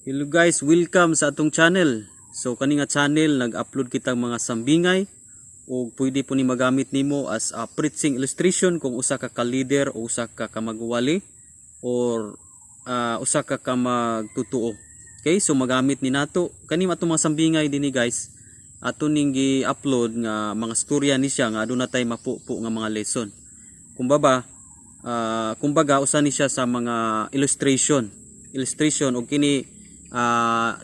Hello guys, welcome sa atong channel. So kani nga channel, nag-upload kitang mga sambingay o pwede po ni magamit nimo as a preaching illustration kung usa ka ka-leader o usa ka kamagwali or usa ka kamagtutuo. Okay, so magamit ni nato kani atong mga sambingay dinhi, guys. Ato ning gi-upload nga mga storya ni siya nga aduna tay mapupo nga mga lesson. Kumbaga usa ni siya sa mga illustration. Illustration og kini,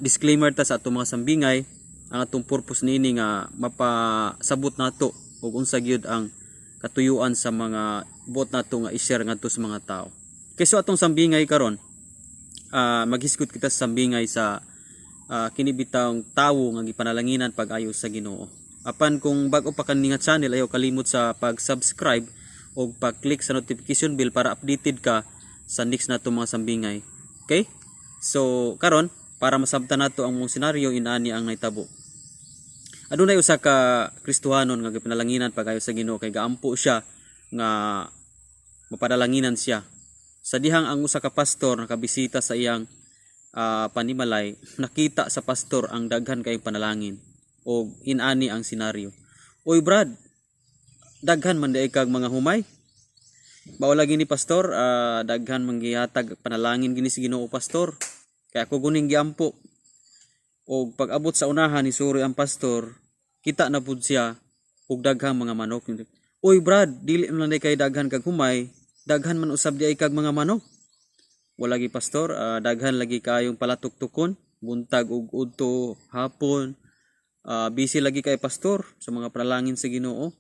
disclaimer ta sa atong mga sambingay, ang atong purpose niini nga mapasabot nato og unsa gyud ang katuyuan sa mga buot nato nga i-share ngadto sa mga tao. Kay so atong sambingay karon, maghisgot kita sa sambingay sa kini bitawng tawo nga gipanalanginan pag-ayo sa Ginoo. Apan kung bag-o pa kani nga channel, ayaw kalimot sa pag-subscribe o pag-click sa notification bell para updated ka sa next nato mga sambingay. Okay? So karon, para masabtan nato ang mong senaryo, inani ang nahitabo. Adunay usa ka Kristohanon nga gipanalanginan pag-ayo sa Ginoo kay gaampo siya nga mapanalanginan siya. Sa dihang ang usa ka pastor nakabisita sa iyang panimalay, nakita sa pastor ang daghan kay panalangin o inani ang senaryo. "Oy Brad, daghan man diay kag mga humay." "Mao lagi ni, pastor, daghan man gihatag panalangin gini sa Ginoo, pastor. Kaya ako guning giampo." Og pag-abot sa unahan ni suri ang pastor, kita na pud siya og daghang mga manok. "Oy Brad, dili man lang kay daghan kag humay, daghan man usab di ay kag mga manok." "Wala lagi, pastor, daghan lagi kayong palatuktukon, buntag ug udto hapon. Busy lagi kay, pastor, sa mga panalangin sa Ginoo."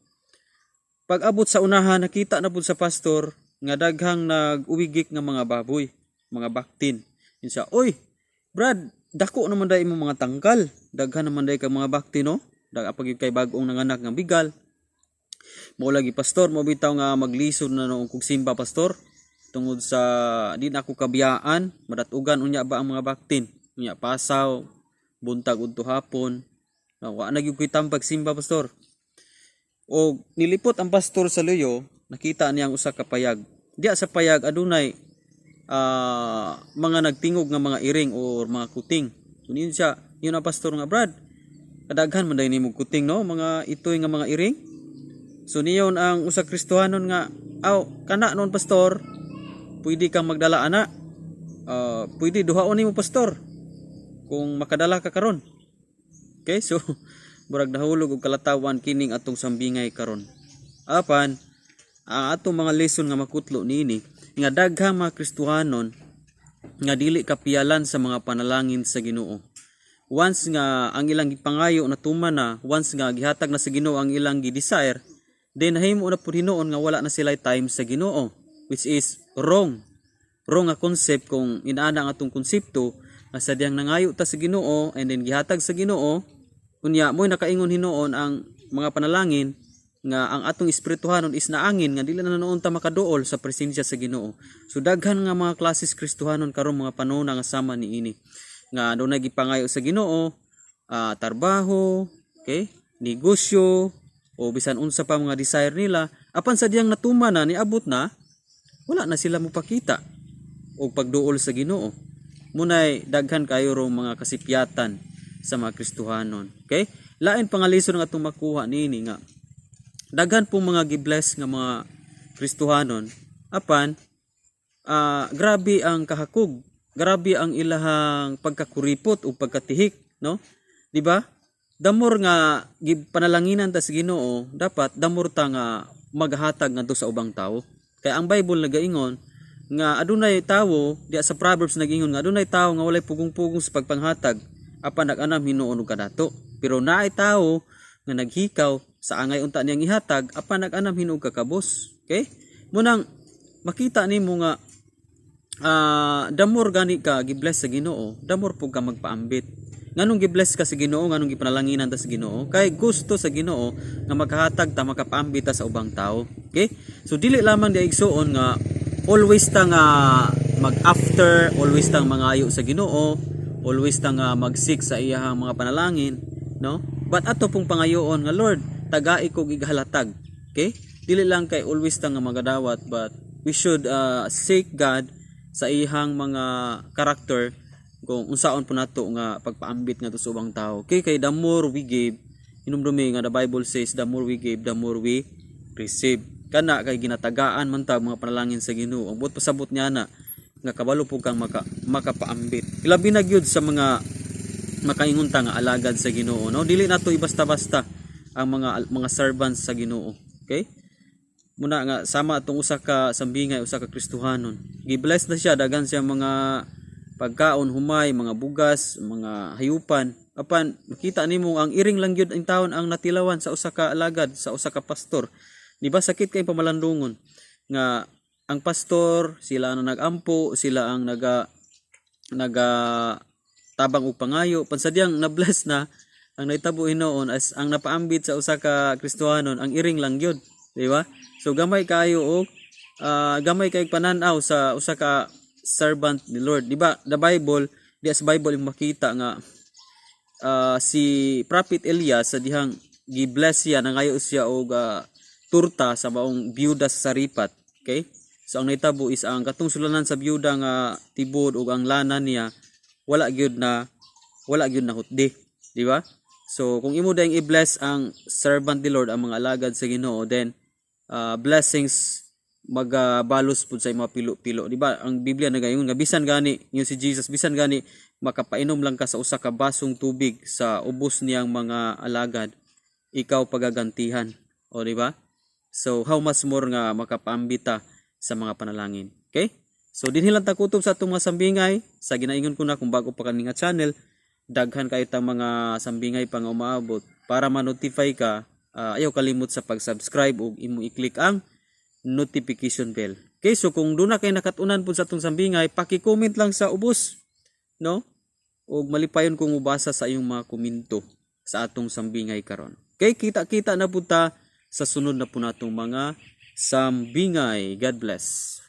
Pag abot sa unahan, nakita na pud sa pastor nga daghang nag-uwigik nga mga baboy, mga baktin. Yun siya, "Oy, Brad, dako naman dai imong mga tangkal. Daghan naman dai kag mga baktin, no? Pag kay bag-ong nanganak nga bigal." "Mao lagi, pastor, mo bitaw nga maglisod na noong kog simba, pastor. Tungod sa di na ako kabiyaan, madatugan unya ba ang mga baktin. Unya pasaw, buntag udto hapon. Wa na gyud ko'y tambag simba, pastor." O nilipot ang pastor sa luyo, nakita niya ang usa ka payag. Diya sa payag adunay mga nagtingog nga mga iring or mga kuting. So niyon siya, yun ang pastor nga, "Brad, kadaghan man dai nimo kuting, no, mga itoy nga mga iring." So niyon ang usa Kristohanon nga, "Aw, kana noon, pastor, pwede kang magdala ana. Pwede duhaon nimo, pastor, kung makadala ka karon." Okay, so murag nahulog og kalatawan kining atong sambingay karon. Apan ang atong mga lesson nga makutlo niini nga daghang mga Kristohanon nga dili kapiyalan sa mga panalangin sa Ginoo. Once nga ang ilang gipangayo natuman na, once nga gihatag na sa Ginoo ang ilang gi-desire, then nahimo na pud hinuon nga wala na sila time sa Ginoo, which is wrong. Wrong nga concept kung inaana ang atong konsepto nga sa diyang nangayo ta sa Ginoo and then gihatag sa Ginoo, unya mo'y nakaingon hinuon ang mga panalangin nga ang atong espirituhanon is naangin nga dili na noon ta makaduol sa presensya sa Ginoo. So daghan nga mga klases Kristohanon karon mga panahon nga sama niini nga adunay gipangayo sa Ginoo, tarbaho, okay, negosyo o bisan unsa pa mga desire nila, apan sa diyang natuman na, niabot na, wala na sila mopakita og pagduol sa Ginoo. Munay daghan kayo rong mga kasipyatan sa mga Kristohanon. Okay? Lain pa nga lesson nga atong makuha niini nga daghan pong mga gibless nga mga Kristohanon, apan grabe ang kahakog, grabe ang ilahang pagkakuripot o pagkatihik, no? Di ba? The more nga gipanalanginan ta sa Ginoo, dapat the more ta nga maghatag ngadto sa ubang tawo. Kay ang Bible nagaingon nga adunay tawo diya sa Proverbs, nag-ingon nga adunay tawo nga walay pugong-pugong sa pagpanghatag apan nag-anam hinuon og kadato. Pero naay tawo nga naghikaw sa angay unta niyang ihatag apan nag-anam hinuon kakabos. Okay? Munang makita nimo nga the more gani ka gibless sa Ginoo, the more pud ka magpaambit. Nganong gibless ka sa Ginoo, nganong gipanalanginan ta sa Ginoo? Kay gusto sa Ginoo nga makahatag ta, makapaambit ta sa ubang tao. Okay? So dili lamang di igsuon nga always ta nga mag-after, always tang mangayo sa Ginoo, always ta nga mag-seek sa iyahang mga panalangin, no? But ato pong pangayoon nga, "Lord, tagai ko ighalatag." Okay? Dili lang kay always ta nga magadawat, but we should seek God sa iyang mga character. Kung unsaon po nato nga pagpaambit nga sa ubang tao. Okay, kay the more we give, hinumdumi nga the Bible says, "The more we give, the more we receive." Kana kay ginatagaan man ta mga panalangin sa Ginoo. Ang buot pasabot niya na nga kabalo po kang makapaambit. Ilabi na gyud sa mga makaingon ta nga alagad sa Ginoo, no? Dili nato ibasta-basta ang mga servants sa Ginoo. Okay? Muna nga sama atong usa ka sambingay, usa ka Kristohanon. Gi-bless na siya, daghan siya mga pagkaon, humay, mga bugas, mga hayupan. Apan makita nimo ang iring lang gyud ang taon ang natilawan sa usa ka alagad, sa usa ka pastor. Di ba sakit kay pamalandungon nga ang pastor sila ang nagampo, sila ang naga tabang og pangayo, pansadyang na-bless na, ang nahitabo hinuon as ang napaambit sa usa ka Kristohanon ang iring lang gyud, di ba? So gamay kayo og gamay kay panan-aw sa usa ka servant ni Lord, di ba? The Bible, di sa Bible yung makita nga si Prophet Elias, sa dihang gi-bless siya, nangayo siya og turta sa maong byuda sa Saripat. Okay, so ang nahitabo is ang katong sulanan sa byuda nga tibod ug ang lana niya wala gyud na hutdi, di ba? So kung imo dayong i-bless ang servant ni Lord, ang mga alagad sa Ginoo, then blessings magabalos pud sa imong pilo-pilo, di ba? Ang Biblia nagaingon nga bisan gani yung si Jesus, bisan gani makapainom lang ka sa usa ka basong tubig sa ubos niyang mga alagad, ikaw pagagantihan o, di ba? So how much more nga makapaambita sa mga panalangin. Okay, so dinhi lang ta kutob sa atong mga sambingay. Sa ginaingon ko na, kung bago pa kani nga channel, daghan kay tang mga sambingay pa nga umaabot. Para ma-notify ka, ayaw kalimot sa pag-subscribe ug imo i-click ang notification bell. Okay, so kung duna kay nakatunan pud sa atong sambingay, paki-comment lang sa ubos, no? Ug malipayon kong mubasa sa iyong mga komento sa atong sambingay karon. Okay, kita-kita na pud ta sa sunod na po natong mga sambingay. God bless.